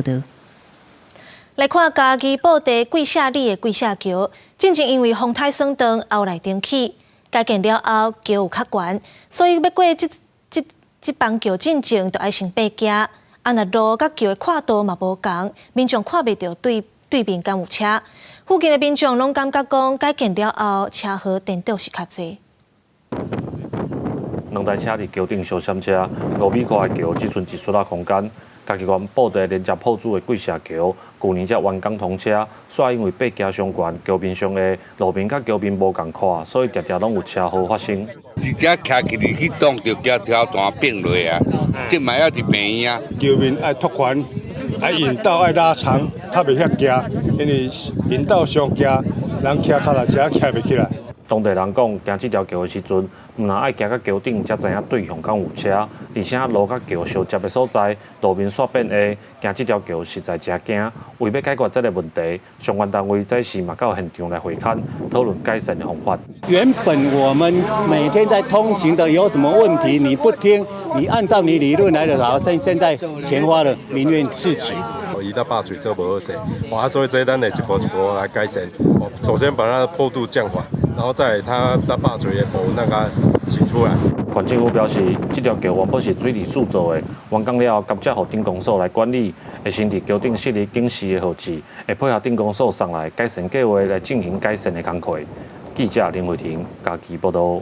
道。來看嘉義布袋貴社里的貴社橋，進前因為風颱損斷，後來重起，改建了後橋有較懸，所以欲過這這這枋橋進前，就愛先爬行。啊，若路佮橋的闊度嘛無仝，民眾看袂著對對面敢有車。附近的民眾攏感覺講，改建了後車禍顛倒是較濟。兩台車佇橋頂相閃車，5米寬的橋只賰一撮仔空間。嘉義縣布袋連接朴子的貴社橋，舊年才完工通車，煞因為爬行傷懸，橋面上的路面佮橋面無仝闊，所以常常攏有車禍發生。直接徛起去擋著橋頭彈變落啊！這嘛猶佇病院啊。橋面愛拓寬，愛引道愛拉長，較袂遐驚，因為引道傷驚，人騎腳踏車騎袂起來。當地人講，行這條橋的時陣，毋但愛行到橋頂才知影對向敢有車，而且路佮橋相接的所在，路面煞變下，行這條橋實在誠驚。為欲解決這个問題，相關單位早時嘛到現場來會勘，討論改善的方法。原本我們每天在通行的有什麼問題，你不聽，你按照你理論來的話，現現在錢花了，民怨四起。伊的壩水做無好勢，哇，所以這咱會一步一步來改善。首先把它的坡度降緩，然後再它的壩水的部分讓它擠出來。縣政府表示，這條橋原本是水利署做的，完工了後，交接予鎮公所來管理，會先佇橋頂設立警示的號誌，會配合鎮公所送來改善計劃來進行改善的工課。記者林慧婷嘉義報道。